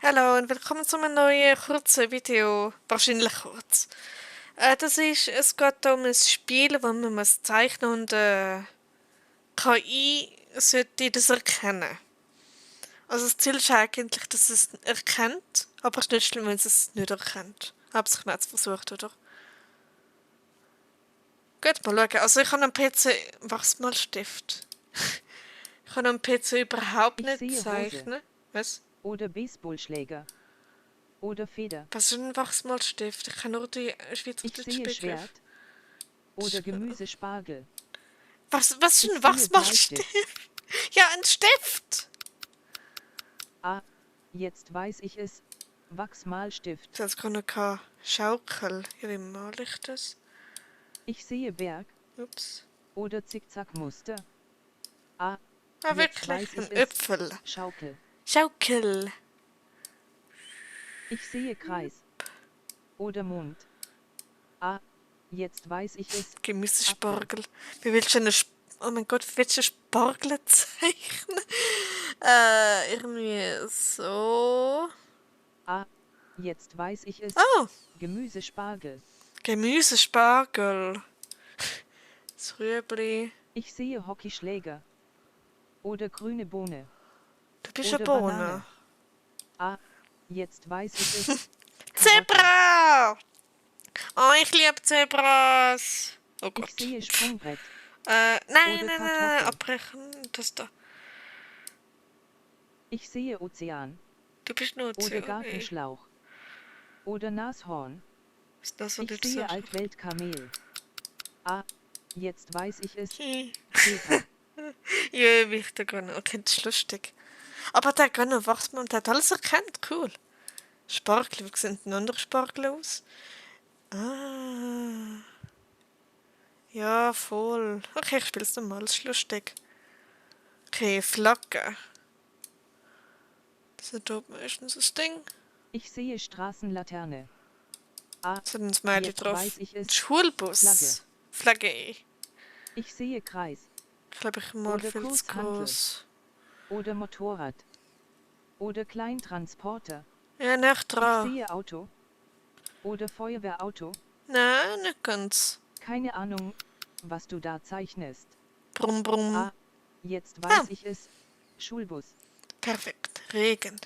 Hallo und willkommen zu einem neuen kurzen Video. Wahrscheinlich kurz. Es geht um ein Spiel, wo man muss zeichnen und KI sollte das erkennen. Also das Ziel ist eigentlich, dass es erkennt, aber es ist nicht schlimm, wenn es es nicht erkennt. Hab's ich jetzt versucht, oder? Gut, mal schauen. Also ich habe am PC Wachsmalstift. Ich kann am PC überhaupt Ich nicht sehe Hose zeichnen. Was? oder Baseballschläger oder Feder. Was ist ein Wachsmalstift? Ich kann nur die Ich schweizerdeutschen sehe Begriffe. Schwert oder Gemüsespargel. Was ist Ich ein sehe Wachsmalstift? Bleistift. Ja, ein Stift! Ah, jetzt weiß ich es. Wachsmalstift. Das kann noch Schaukel. Ja, wie male ich das? Ich sehe Berg Ups. oder Zickzackmuster. Ah, Ah, jetzt wirklich? weiß Ein ich es. Äpfel. Schaukel. Schaukel. Ich sehe Kreis oder Mond. Ah, jetzt weiß ich es. Apfel. Gemüsespargel. Wie willst du Oh mein Gott, wie willst du einen Spargel zeichnen? Irgendwie so. Ah, jetzt weiß ich es. Oh, Gemüsespargel. Gemüsespargel. Das Rüebli. Ich sehe Hockeyschläger oder grüne Bohne Du bist eine oder Bohne. Banane. Ah, jetzt weiß ich es. Karotte. Zebra! Oh, ich liebe Zebras. Oh Ich Gott. sehe Sprungbrett Nein, oder nein, nein, Kartoffel. abbrechen. Das da. Ich sehe Ozean Du bist nur oder zu. Gartenschlauch oder Nashorn. Ist das, was Ich du sehe sagst? Altweltkamel. Ah, jetzt weiß ich es. Hm. Zebra. Ja, wichtig. Okay, das ist lustig. Aber der kann noch Wachsmann, der hat alles erkannt. Cool. Spargel, wie sehen denn andere Spargel aus? Ah. Ja, voll. Okay, ich spiel's nochmal, das ist lustig. Okay, Flagge. Das ist da oben meistens das Ding. Ich sehe Straßenlaterne. Ah, Was hat ein Smiley jetzt drauf? weiß ich es. Schulbus. Flagge. Ich sehe Kreis Ich glaube, ich mal oder viel zu Kurzhantel groß. oder Motorrad oder Kleintransporter. Ja, nicht Ich dran. sehe Auto oder Feuerwehrauto. Nein, nicht ganz. Keine Ahnung, was du da zeichnest. Brumm, brumm. Ah, jetzt Ah, weiß ich es. Schulbus. perfekt. Regen.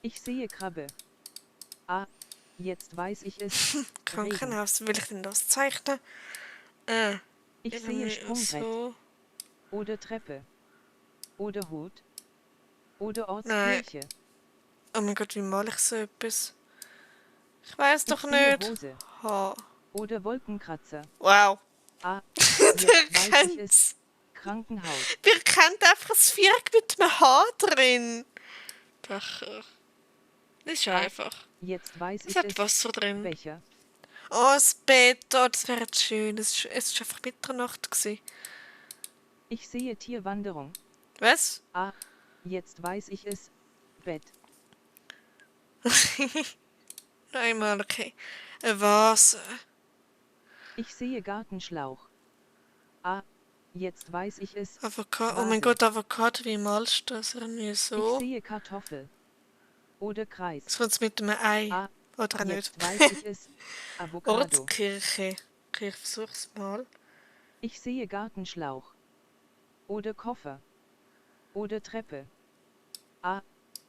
Ich sehe Krabbe. Ah, jetzt weiß ich es. Regen. Krankenhaus. Will ich denn das zeichnen? Äh, Ich sehe irgendwie Sprungbrett so. oder Treppe oder Hut oder Nein. Ortskirche. Oh mein Gott, wie male ich so etwas? Ich weiß Ich doch sehe nicht. Hose Ha. oder Wolkenkratzer. Wow. Ah, Der jetzt weiß ich es. kennt's. Krankenhaus. Wir kennen einfach das Viereck mit einem H drin. Becher. Das ist einfach. Jetzt weiß Es ich hat es. Wasser drin. Becher. Oh, das Bett. Oh, das wäre jetzt schön. Es ist einfach Mitternacht gewesen. Ich sehe Tierwanderung. Was? Ah, jetzt weiß ich es. Bett. Einmal, okay. Ein Vase. Ich sehe Gartenschlauch. Ah, jetzt weiß ich es. Avocado. Oh mein Vase. Gott, Avocado, wie malst du das? Irgendwie Ich so. sehe Kartoffel. Oder Kreis. Was wird's mit einem Ei? Ah, Oder auch nicht? jetzt weiß ich es. Avocado. Ortskirche. Okay, ich versuch's mal. Ich sehe Gartenschlauch. Oder Koffer. Oder Treppe. Ah,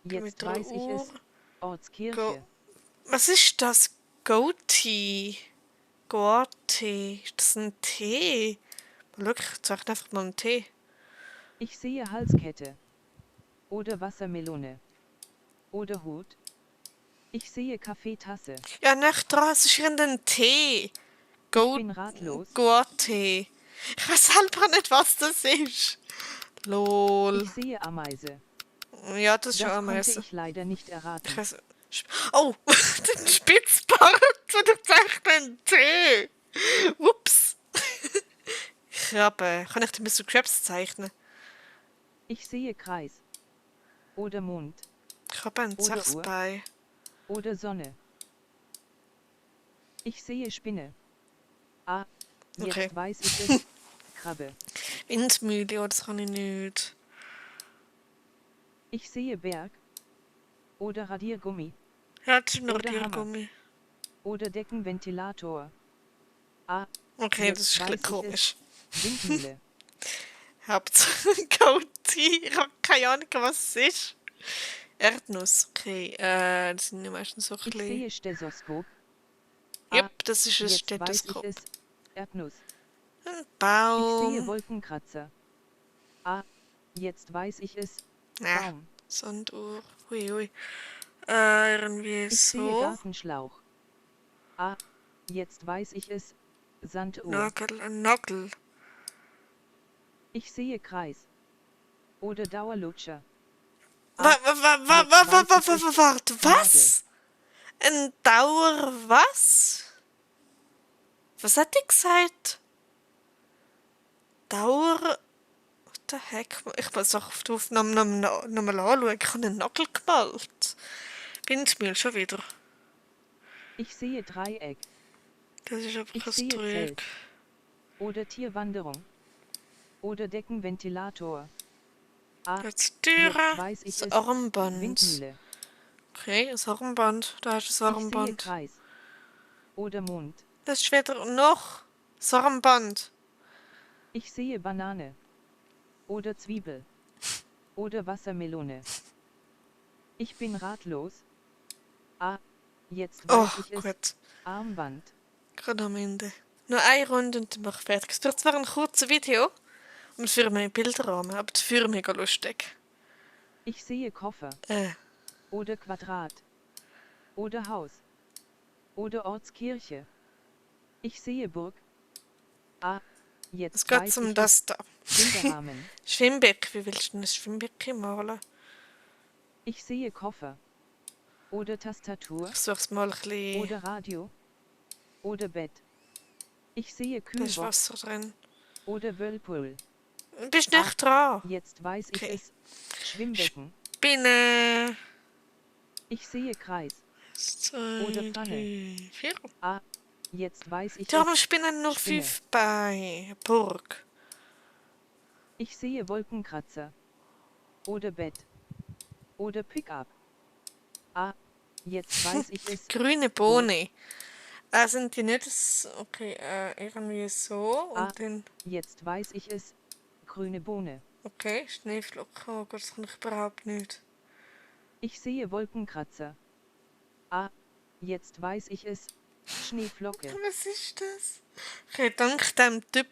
jetzt Mit der weiß ich es. Uhr. Ortskirche. Was ist das? Goatee. Goatee. Ist das ein Tee? Mal schau, ich zeichne einfach mal einen Tee. Ich sehe Halskette. Oder Wassermelone. Oder Hut. Ich sehe Kaffeetasse. Ja, nicht dran, es ist irgendein Tee. Ich bin ratlos. Goatee. Ich weiß selber nicht, was das ist. Lol. Ich sehe Ameise. Ja, das ist schon Das am konnte Essen. ich leider nicht erraten. Ich weiß, oh, den Spitzbart und ich zeichne einen Tee. Ups. Krabbe. Kann ich den Mr. Krabs zeichnen? Ich sehe Kreis. Oder Mond. Krabbe ein Oder Uhr. Sechsbein. Oder Sonne. Ich sehe Spinne. Ah, jetzt Okay. weiß ich es. Krabbe. Windmühle, oh, das kann ich nicht. Ich sehe Berg. Oder Radiergummi. Ja, das ist ein Oder Hammer. Radiergummi. Oder Deckenventilator. A. Okay, das Jetzt ist ein weiß bisschen ich es. komisch. Windmühle. Goatee. Ich habe keine Ahnung, was es ist. Erdnuss. Okay, das sind ja meistens so ein Ich bisschen... sehe Stethoskop. A. Yep, das ist ein Jetzt weiß ich Stethoskop. es. Erdnuss. Ein Ich sehe Baum. Wolkenkratzer. A. Jetzt weiß ich es. Ja, Baum. Sanduhr. Hui, hui. Irgendwie Ich sehe so. Gartenschlauch. A. Jetzt weiß ich es. Sanduhr. Ein Nagel. Ich sehe Kreis. Oder Dauerlutscher. Warte, was? Ein Dauer was? Was hat die gesagt? Dauer... What the heck? Ich muss auch auf die Aufnahme nochmal anschauen. Ich habe einen Nagel gemalt. Windmühle schon wieder. Ich sehe Dreieck. Das ist einfach Ich ein sehe Dreieck. Zelt. Oder Tierwanderung. Oder Deckenventilator. A. Jetzt Jetzt Türe. weiß ich Das es. Armband. Windmühle. Okay, das Armband. Da hast du das Ich sehe Armband. Kreis. Oder Mond. Das ist wieder noch das Armband. Ich sehe Banane. Oder Zwiebel. Oder Wassermelone. Ich bin ratlos. A. Jetzt Oh, weiß ich es. gut. Armband. Gerade am Ende. Nur eine Runde und dann mache ich fertig. Es wird zwar ein kurzes Video und für meine Bilderrahmen, aber dafür mega lustig. Ich sehe Koffer. Oder Quadrat. Oder Haus. Oder Ortskirche. Ich sehe Burg. A. Jetzt Es geht weiß um ich das es. da. Bilderrahmen. Schwimmbecken. Wie willst du denn ein Schwimmbecken malen? Ich sehe Koffer. Oder Tastatur. Ich suche es mal ein bisschen. Oder Radio. Oder Bett. Ich sehe Da ist Kühlbox. Wasser drin. Oder Whirlpool. Du bist nicht dran. Jetzt weiß ich Okay. es. Schwimmbecken. Spinne. Ich sehe Kreis. 2, Oder Pfanne. 3, 4. A. Jetzt weiß ich Die haben es. Spinnen nur Spinne. 5 bei. Burg. Ich sehe Wolkenkratzer. Oder Bett. Oder Pickup. A. Jetzt weiß ich es. Grüne Bohne. Sind die nicht das... Okay, irgendwie so. Und Ah. dann... Jetzt weiß ich es. Grüne Bohne. Okay, Schneeflocken. Oh Gott, das kann ich überhaupt nicht. Ich sehe Wolkenkratzer. A. Jetzt weiß ich es. Schneeflocke. Was ist das? Okay, dank dem Typ...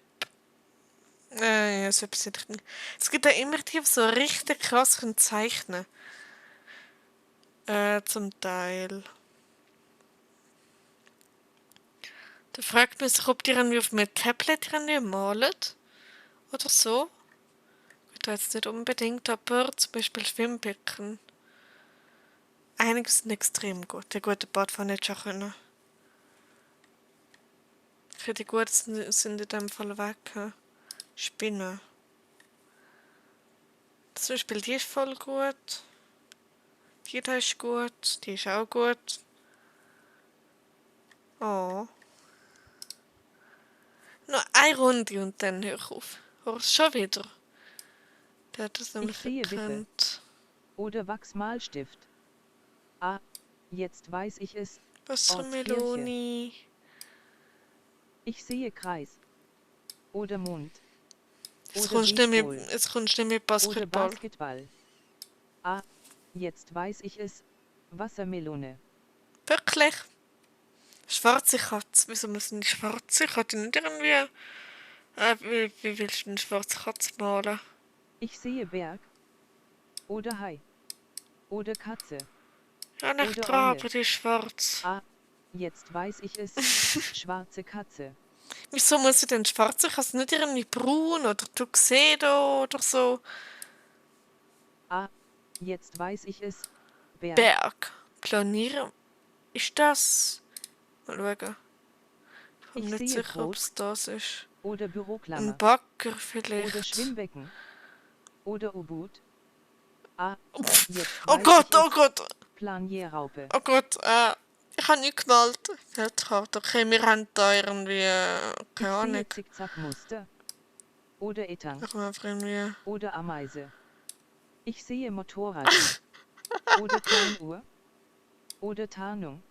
ja, so etwas hätte ich nicht. Es gibt ja immer die, die so richtig krass können zeichnen. Zum Teil. Da fragt man sich, ob die irgendwie auf einem Tablet irgendwie malen. Oder so. Gut, jetzt nicht unbedingt, aber zum Beispiel Schwimmbecken. Einige sind extrem gut. Die guten Badwanne nicht schon können. Okay, die guten sind in dem Fall weg. He? Spinnen. Zum Beispiel die ist voll gut. Die da ist gut. Die ist auch gut. Oh. Noch eine Runde und dann hör ich auf. Hörst schon wieder? Der hat das nämlich sehe Wippe. erkannt. Oder Wachsmalstift. A. Jetzt weiß ich es. Wassermelone. Ich sehe Kreis. Oder Mond. Jetzt Oder kommst du nicht Beachball. mit Oder Basketball. Basketball. A. Jetzt weiß ich es. Wassermelone. Wirklich? Schwarze Katze. Wieso muss denn die schwarze Katze nicht irgendwie... wie willst du eine schwarze Katze malen? Ich sehe Berg. Oder Hai. Oder Katze. Ja, nicht Oder dran, Eule. aber die ist schwarz. A. Jetzt weiß ich es. Schwarze Katze. Wieso muss sie denn schwarz sein? Kann sie nicht irgendwie braun oder Tuxedo oder so? A. Jetzt weiß ich es. Berg. Berg. Planieren. Ist das... Mal schauen. Ich bin Ich nicht sehe sicher, ob Brot. es das ist. Oder Ein Büroklammer. Bagger vielleicht. Oder Schwimmbecken. Oder U-Boot. A. Pff, Jetzt Oh weiß Gott, ich es. oh Gott, Planierraupe. oh Gott. Ich habe nicht gemalt. Feldkarte. Okay, wir haben da irgendwie... Ich keine sehe Ahnung. Zickzackmuster. Oder Etang. Ich habe einfach irgendwie... Oder Ameise. Ich sehe Motorrad. oder Kleinuhr, oder Tarnung,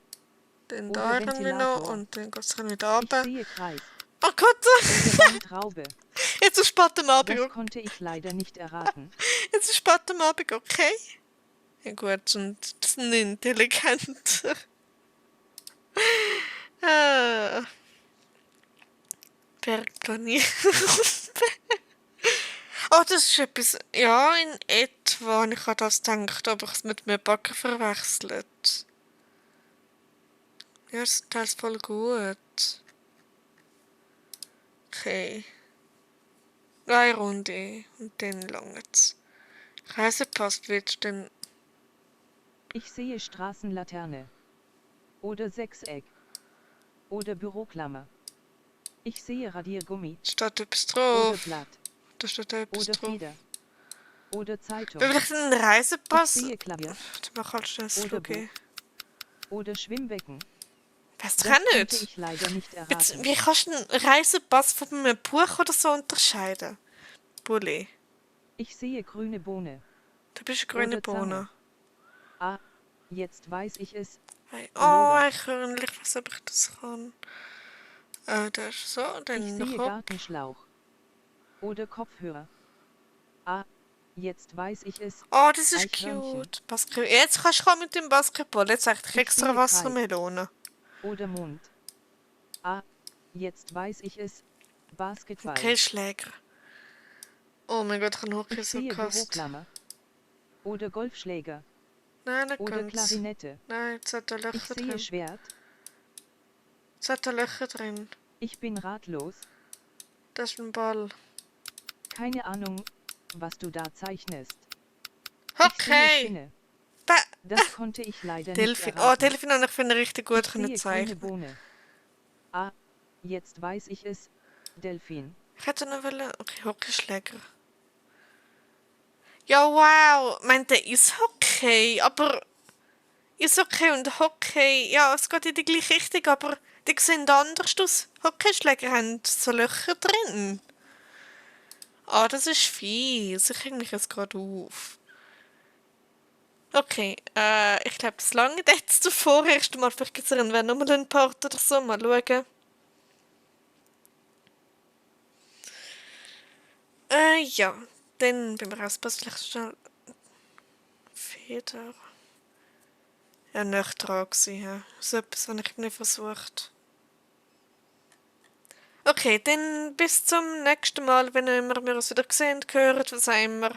Den oder da irgendwie noch Ventilator. und dann geht es wieder Ich runter. sehe Kreis, Oh Gott! oder Weintraube. Jetzt ist spät am Abend. Das konnte ich leider nicht erraten. Jetzt ist spät am Abend, okay? Ja gut, und das ist nicht intelligent. Ah, Bergplanier. Oh, das ist etwas, ja, in etwa. Ich habe das gedacht, aber ich es mit mir Backen verwechselt. Ja, das ist teils voll gut. Okay. Eine Runde und dann langt's. Reisepass willst du denn? Ich sehe Straßenlaterne, oder Sechseck, oder Büroklammer. Ich sehe Radiergummi, Steht etwas oder drauf? Blatt, Da steht etwas oder drauf. Feder, oder Zeitung. Vielleicht ein Ich Reisepass? sehe Klavier, Ich mach halt schnell das oder okay. Buch, oder Schwimmbecken. Weißt du Das auch konnte nicht? ich leider nicht Jetzt, erraten. wie kannst du einen Reisepass von einem Buch oder so unterscheiden? Bulli. Ich sehe grüne Bohne, Du bist eine grüne oder Zange. Bohne. Ah, jetzt weiß ich es. Hey, oh, Pullover. ein Körnchen, ich weiß, ob ich das kann. Das ist so, Ich dann sehe noch. Gartenschlauch, oder Kopfhörer. Ah, jetzt weiß ich es. Oh, das ist Eichhörnchen. cute. Jetzt kannst du kommen mit dem Basketball. Jetzt sag ich Ich extra sehe Kreis. Wassermelone. Oder Mond. Ah, jetzt weiß ich es. Basketball. Okay, Schläger. Oh mein Gott, ich habe Hockey Ich so sehe gehasst. Büroklammer. Oder Golfschläger. Nein, nicht Oder ganz. Klarinette. Nein, jetzt hat er Ich Löcher sehe drin. Schwert. Jetzt hat er Löcher drin. Ich bin ratlos. Das ist ein Ball. Keine Ahnung, was du da zeichnest. Ich sehe Okay. Spinne. Ba Das konnte ich leider Delfin. nicht Oh, erraten. Delfin habe ich finde richtig gut Ich sehe grüne zeichnen. Bohne. Ah, jetzt weiß ich es. Delfin. Ich hätte noch wollen. Okay, Hockeyschläger. Ja, wow. Ich meine, der ist Hockey, aber Eishockey und Hockey, ja, es geht in die gleiche Richtung, aber die sehen anders aus. Hockeyschläger haben so Löcher drin. Ah, das ist fies. Ich hänge mich jetzt gerade auf. Okay, ich glaube, das lange jetzt davor. Erst mal, vielleicht gibt es irgendwann nochmal einen Part oder so. Mal schauen. Ja. Dann beim Rauspass vielleicht schnell Feder. Ja, nicht dran gewesen. Ja. So etwas habe ich nicht versucht. Okay, dann bis zum nächsten Mal, wenn wir uns wieder sehen, hören, was auch immer.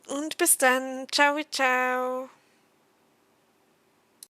Und bis dann. Ciao, ciao.